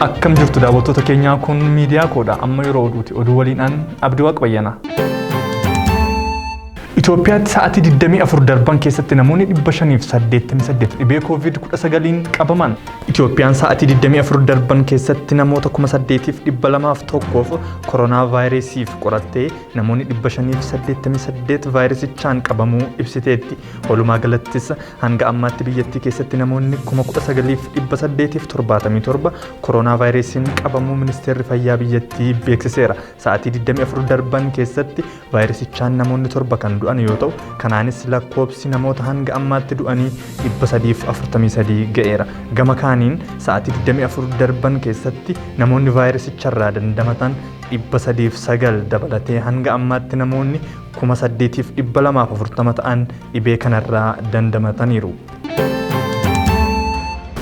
Akkam jirtu daawwattoota keenyaa, kun miidiyaa koodha. Amma yeroo oduuti. Oduu waliin an Abdii Waaqbayyanaa. Itoophiyaatti sa'aatii 24 darban keessatti namoonni 588 dhibee Covid-19n qabaman. Itoophiyaan sa'aatii 24 darban keessatti namoota 8201 koronaa vaayirasiif qorattee namoonni 588 vaayirasichaan qabamuu ibsiteetti. Walumaa galattis hanga ammaatti biyyattii keessatti namoonni 19,877 koronaa vaayirasiin qabamuu ministeerri fayyaa biyyattii beeksiseera. Sa'aatii 24 darban keessatti vaayirasichaan namoonni 7 kan du'an yoo ta'u, kanaanis lakkoobsi namoota hanga ammaatti du'anii 343 ga'eera. Gama kaaniin sa'aatii 24 darban keessatti namoonni vaayirasicharraa dandamatan 309 dabalatee hanga ammaatti namoonni 8,240 ta'an dhibee kanarraa dandamataniiru.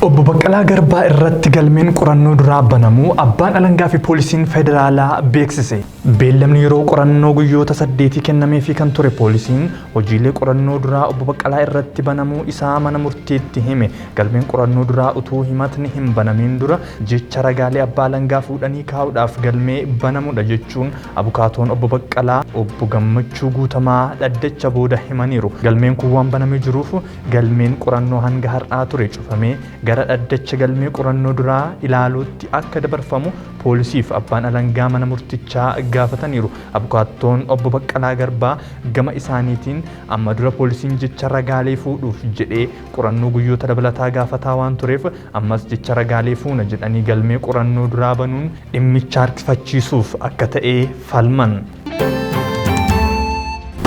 Obbo Baqqalaa Garbaa irratti galmeen qorannoo duraa banamuu abbaan alangaa fi poolisiin federaalaa beeksise. Beellamni yeroo qorannoo guyyoota 8 kennameefii kan ture poolisiin hojiilee qorannoo duraa Obbo Baqqalaa irratti banamuu isaa mana murtiitti hime. Galmeen qorannoo duraa utuu himatni hin banamiin dura jecha ragaalee abbaa alangaa fuudhanii kaa'uudhaaf galmee banamudha jechuun abukaatoon Obbo Baqqalaa Obbo Gammachuu Guutamaa dhaddacha booda himaniiru. Galmeen kun waan banamee jiruuf galmeen qorannoo hanga har'aa ture cufamee gara dhaddacha galmee qorannoo duraa ilaaluutti akka dabarfamu poolisiif abbaan alangaa mana murtichaa gaafataniiru. Abukaattoon Obbo Baqqalaa Garbaa gama isaaniitiin amma dura poolisiin jecha ragaalee fuudhuuf jedhee qorannoo guyyoota dabalataa gaafataa waan tureef ammas jecha ragaalee fuuna jedhanii galmee qorannoo duraa banuun dhimmicha harkifachiisuuf akka ta'e falman.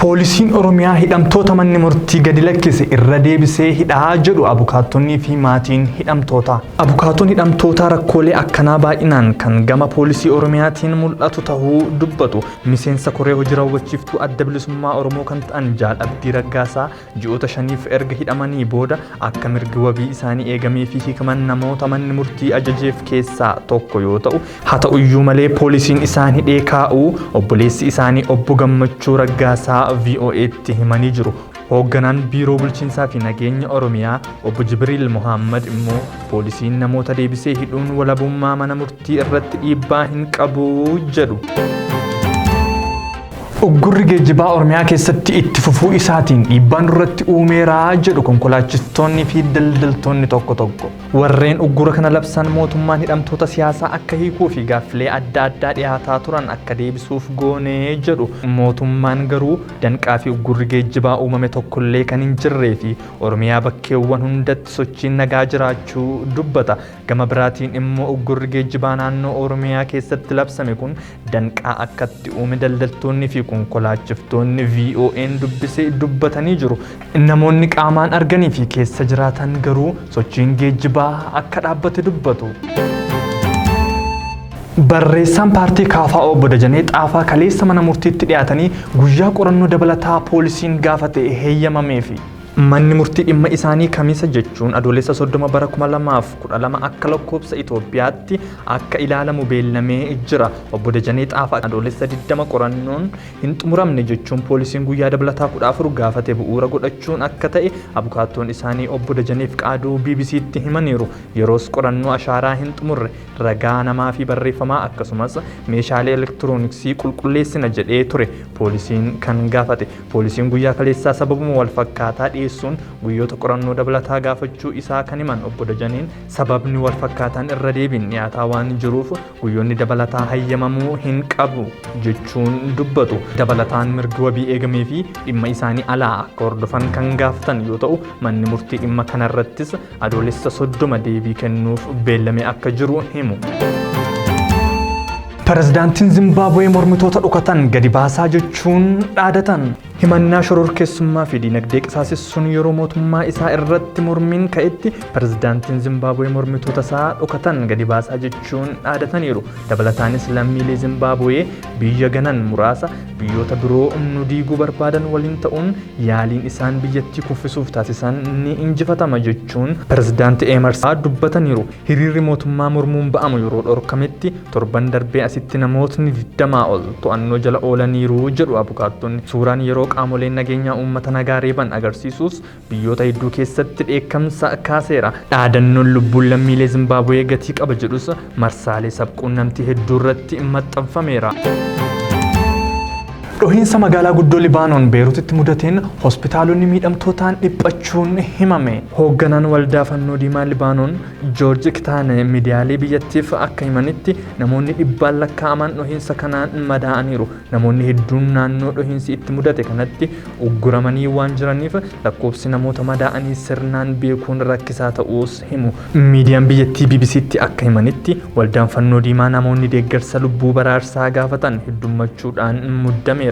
Poolisiin Oromiyaa hidhamtoota manni murtii gadi lakkise irra deebisee hidhaa jedhu abukaattonnii fi maatiin hidhamtootaa. Abukaattoon hidhamtootaa rakkoolee akkanaa baay'inaan kan gama poolisii Oromiyaatiin mul'atu ta'uu dubbatu. Miseensa koree hojii raawwachiiftuu Adda Bilisummaa Oromoo kan ta'an Jaal Abdii Raggaasaa ji'oota 5f erga hidhamanii booda akka mirgi wabii isaanii eegamee fi hiikaman namoota manni murtii ajajeef keessaa tokko yoo ta'u, haa ta'uyyuu malee poolisiin isaan hidhee kaa'uu obboleessi isaanii Obbo Gammachuu Raggaasaa VOA'tti himanii jiru. Hoogganaan Biiroo Bulchiinsaa fi Nageenya Oromiyaa Obbo Jibriil Mohaammad immoo poolisiin namoota deebisee hidhuun walabummaa mana murtii irratti dhiibbaa hin qabu jedhu. Uggurri geejjibaa Oromiyaa keessatti itti fufuu isaatiin dhiibbaa nurratti uumeera jedhu konkolaachistoonni fi daldaltoonni tokko tokko. Warreen uggura kana labsan mootummaan hidhamtoota siyaasaa akka hiikuu fi gaaffilee adda addaa dhiyaataa turan akka deebisuuf goone jedhu. Mootummaan garuu danqaa fi uggurri geejjibaa uumame tokkollee kan hin jirree fi Oromiyaa bakkeewwan hundatti sochiin nagaa jiraachuu dubbata. Gama biraatiin immoo uggurri geejjibaa naannoo Oromiyaa keessatti labsame kun danqaa akkatti uume daldaltoonni fi konkolaachiftoonni VOAn dubbise dubbatanii jiru. Namoonni qaamaan arganii fi keessa jiraatan garuu sochiin geejjibaa akka dhaabbate dubbatu. Barreessaan paartii KFO Obbo Dajanee Xaafaa kaleessa mana murtiitti dhiyaatanii guyyaa qorannoo dabalataa poolisiin gaafate heeyyamameefi. Manni murtii dhimma isaanii Kamisa jechuun Adoolessa 30 bara 2012 akka lakkoobsa Itoophiyaatti akka ilaalamu beellamee jira. Obbo Dajanee Xaafaa Adoolessa 20 qorannoon hin xumuramne jechuun poolisiin guyyaa dabalataa 14 gaafate bu'uura godhachuun akka ta'e abukaattoon isaanii Obbo Dajanee Fiqaaduu BBCtti himaniiru. Yeroos qorannoo ashaaraa hin xumurre, ragaa namaa fi barreeffamaa akkasumas meeshaalee elektirooniksii qulqulleessina jedhee ture poolisiin kan gaafate. Poolisiin guyyaa kaleessaa sababuma walfakkaataa dhiyeessuun guyyoota qorannoo dabalataa gaafachuu isaa kan himan Obbo Dajaneen, sababni walfakkaataan irra deebiin dhiyaataa waan jiruuf guyyoonni dabalataa hayyamamuu hin qabu jechuun dubbatu. Dabalataan mirgi wabii eegameefii dhimma isaanii alaa akka hordofan kan gaafatan yoo ta'u, manni murtii dhimma kanarrattis Adoolessa 30 deebii kennuuf beellamee akka jiru himu. Pirezidaantiin Zimbaabuwee mormitoota dhokatan gadi baasaa jechuun dhaadatan. Himannaa shororkeessummaa fi dinagdee qisaasessuun yeroo mootummaa isaa irratti mormiin ka'etti pirezidaantiin Zimbaabuwee mormitoota isaa dhokatan gadi baasaa jechuun dhaadataniiru. Dabalataanis lammiilee Zimbaabuwee biyya ganan muraasa biyyoota biroo nu diiguu barbaadan waliin ta'uun yaaliin isaan biyyattii kuffisuuf taasisan ni injifatama jechuun pirezidaanti Eemarsaa dubbataniiru. Hiriirri mootummaa mormuun ba'amu yeroo dhorkametti torban darbee asitti namootni 20 ol to'annoo jala oolaniiru jedhu abukaattonni. Suuraan yeroo yeroo qaamoleen nageenyaa uummata nagaa reeban agarsiisus biyyoota hedduu keessatti dheekkamsa kaaseera. Dhaadannoon lubbuun lammiilee Zimbaabuwee gatii qaba jedhus marsaalee sabquunnamtii hedduu irratti maxxanfameera. Dhohiinsa magaalaa guddoo Libaanoon Beeruutitti mudateen hospitaalonni miidhamtootaan dhiphachuun himame. Hoogganaan waldaa fannoo diimaa Libaanoon Joorji Kitaane miidiyaalee biyyattiif akka himanitti namoonni dhibbaan lakkaa'aman dhohiinsa kanaan madaa'aniiru. Namoonni hedduun naannoo dhohiinsi itti mudate kanatti ugguramanii waan jiraniif lakkoofsi namoota madaa'anii sirnaan beekuun rakkisaa ta'uus himu. Miidiyaan biyyattii BBCtti akka himanitti waldaan fannoo diimaa namoonni deeggarsa lubbuu baraarsaa gaafatan heddummachuudhaan muddameera.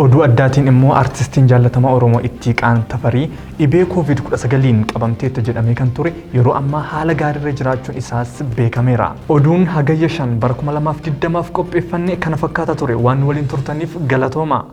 Oduu addaatiin immoo artistiin jaallatamaa Oromoo Ittiiqaan Tafarii dhibee Covid-19n qabamteetta jedhamee kan ture yeroo ammaa haala gaariirra jiraachuun isaas beekameera. Oduun Hagayya 5 bara 2020f qopheeffanne kana fakkaata ture waan waliin turtaniif galatooma.